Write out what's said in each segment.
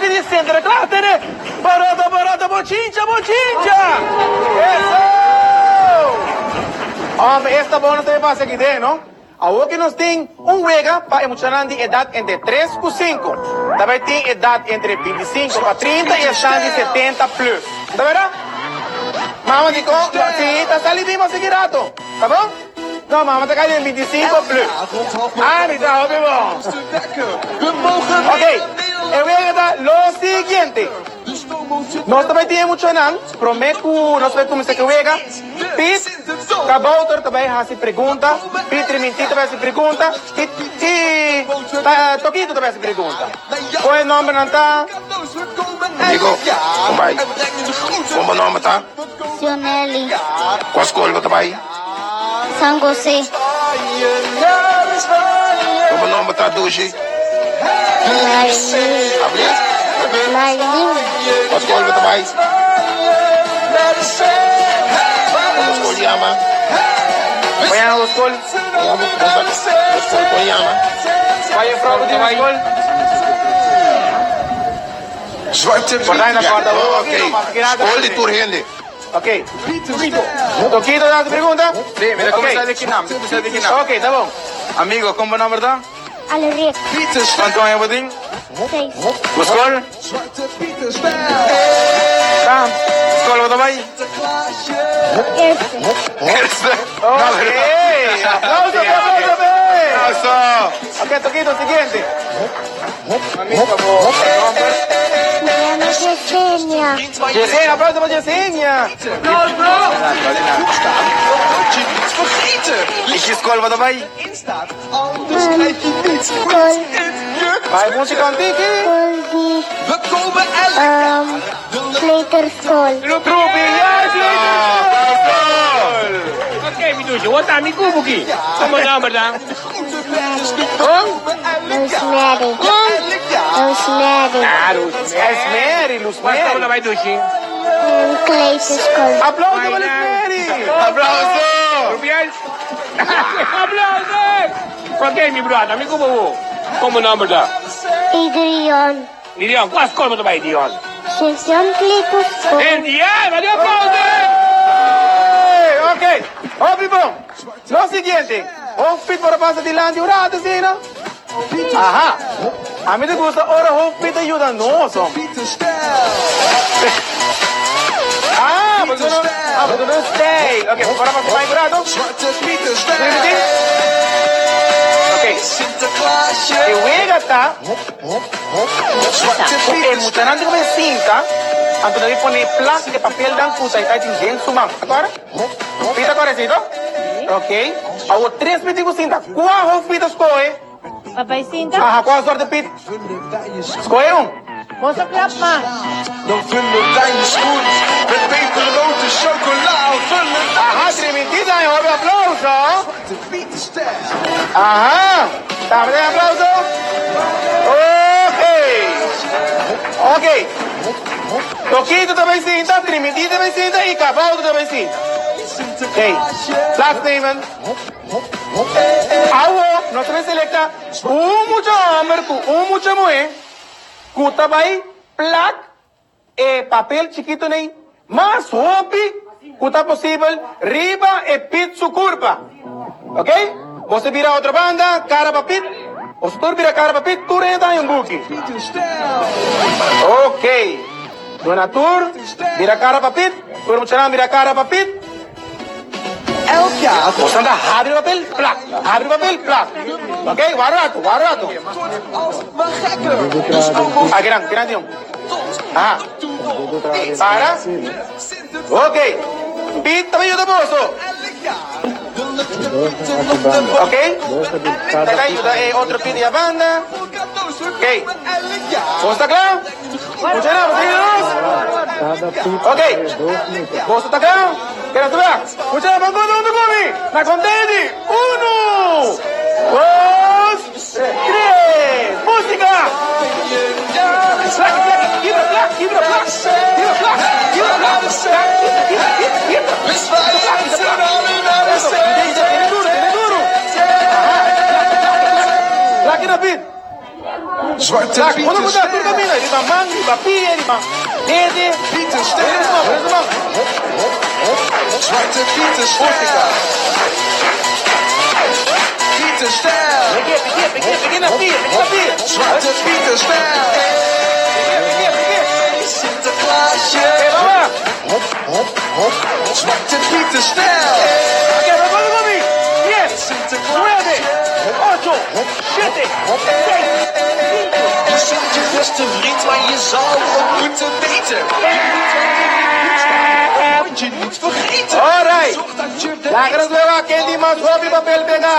buki di Sinterklaas tene. Boroto, boroto, bochincha, bochincha! Eso! Hombre, esta bon no ta pasa aki den, no? Awor ki nos tin un wega pa e muchanan di edat entre tres ku sinku. Ta bai tin edat entre bintisinko pa trinta i esnan di setenta plus. Ta berdad? Mama di kon? Si, ta sali bin mas aki rato. Ta bon? No, mama ta kai den bintisinko plus. Ah, mi ta hopi bon. Ok, e wega ta lo siguiente. Nos ta bai tin e muchanan prome ku nos bai kuminsá ku e wega. Piet Kabouter ta bai hasi pregunta, Piet Rimintí ta bai hasi pregunta i i Tokito ta bai hasi pregunta. Kon e nòmbernan ta? Amigo, kon bai? Kon bo nòmber ta? Sionelli. Kua skol bo ta bai? San Jose. Kon bo nòmber ta, Dushi? Lailin. Ablie? Lailin. Kua skol bo ta bai? Kon bo skol yama? Kon yama bo skol? Kon yama bo skol kon yama? Kua jufrou bo tin na skol? Ok, skol di tur hende. Ok. Tokito ta hasi pregunta? Sí, mi ta kuminsá di kinan, mi ta kuminsá di kinan. Ok, ta bon. Amigo, kon bo nòmber ta? Alric. Kuantu aña bo tin? Seis. Bo skol? Ta, skol bo ta bai? Eerste. Eerste. Ok, aplauso, aplauso p'e. Aplauso. Ok, Tokito, siguiente. Mamita, bo nòmber? Mi yama Yesenia. Yesenia, aplauso pa Yesenia. I ki skol bo ta bai? Skol. Bai músika un tiki. Skol di kleuterschool. Trupial kleuterschool. Ok, mi dushi, wot ami ku buki. Komo nòmber ta? Rosemary. Rosemary. Ah, Rosemary. Rosemary, Kua skol bo ta bai dushi? Kleuterschool. Aplauso pa Rosemary. Aplauso! Trupial. Aplauso! Ok, mi brother, mi ku bo bo. Komo nòmber ta? Idrion. Idrion, kua skol bo ta bai, Idrion? Sint-Jan Kleuterschool. Sint-Jan, bati aplauso! Ok, hopi bon. Lo siguiente, Hoofdpiet por a pasa dilanti un rato asina? Aha, ami ta gusta ora Hoofdpiet ta yuda nos, homber. Ah, bo no, ah, bo no stijl. Ok, bo por a pasa bai un rato? Permití? Ok, e wega ta ku e muchanan tin ku bai sinta, anto nan tin pone plak e papelnan ku ta e tin den su man. Akora? Pita koresito? Ok. Awor tres piti ku sinta. Kua hof pita skohe? Papay sinta? Aha, kua sorte pit? Skohe un. Boso klap mas. Aha, trimintita e hopi aplauso. Aha, tambe den aplauso? Ok. Ok. Tokito ta bay sinta, Trimintí ta bay sinta y Kabouter ta bay sinta. Ok. Plaatsnemen. Awo nos ta bay selecta un mucha homber cu un mucha muhe cu ta bay plak e papel chikito nei mas hopi cu ta posibel riba e pit su curpa. Ok? Boso bira otro banda, cara pa pit. Boso tur bira cara pa pit, tur hende ta haña un buki. Ok. Duna tur bira cara pa pit, tur muchanan bira cara pa pit. Boso ta habri papel, plak, habri papel, plak. Ok, wak rato, wak rato. Ah, kinan, kinan tin un. Aha. Para. Ok. Pit ta yuda boso. Ok. Ta yuda e otro pit di a banda. Ok. Boso ta kla? Muchanan, boso yuda nos? Ok. Boso ta kla? Keda tu bek. Muchanan, ban konta huntu ku mi. Na kontenti. Unu, dos, tres. Músika! Plak, plak, kibra, plak, kibra, plak. Kibra, plak, kibra, plak. Plak, kibra, kibra, kibra, kibra. Kibra, plak, kibra, plak. Eso, tene duru, tene duru. Aha, plak, plak, plak. Plak i na bit. Zwarte Dak, Piet unda is ku ta tur kaminda, riba man, riba pia, riba dede. Piet is Pone su man, pone su man. Hop, hop, hop. Zwarte Piet is Músika. Piet is stijl. Peg'é, peg'é, peg'é, peg'é na pia, peg'é na pia. Zwarte Piet is stijl. Peg'é, peg'é, peg'é. Sinterklaasje. Hey, mama. Hop, hop, hop. Zwarte Piet is stijl. Ok, recuerda con mi. 10, 9, 8, 7, 6, 5. Je zult je beste vriend, maar je zal ook moeten weten. Je moet wat er in je boek staat, dat moet je niet vergeten. Alright. Zorg dat je de Laga nos wak ken di mas hopi papel pega.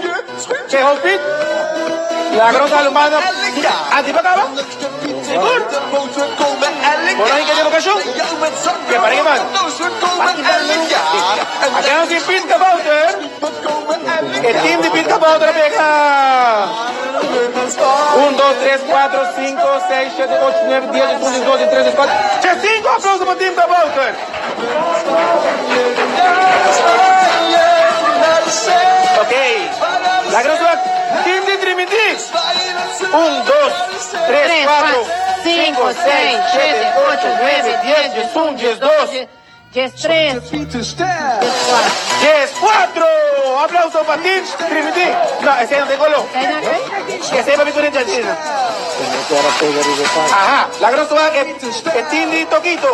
je schudt Ke hopi? Laga nos alumano. elk jaar. Anti pa kaba? De pieten uit de boten komen elk Bo no jaar. hinka di vakashon? Jou met Ke para ke man? cadeaus, we komen elk jaar. En Aki nos tin Piet Kabouter. we komen elk E jaar. team di Piet Kabouter a pega. 1, 2, 3, 4, 5, 6, 7, 8, 9, 10, 11, 12, 13, 14. Che 5 aplauso pa team Kabouter. Ok. Laga nos wak team di Trimintí. 1, 2, 3, 4, 5, 6, 7, 8, 9, 10, 11, 12, 13, 10, 4. Aplauso pa team Trimintí. No, esei no tin koló. Esei pa mi tur enchachina. Aha, laga nos wak e team di Tokito.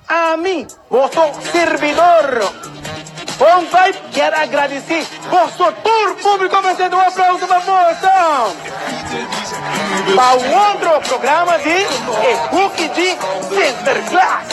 Ami, boso sirbidor. Bon Vibe kier a gradisí boso tur públiko presente. Un aplauso pa boso! Pa un otro programa di E Hoekie di Sinterklaas.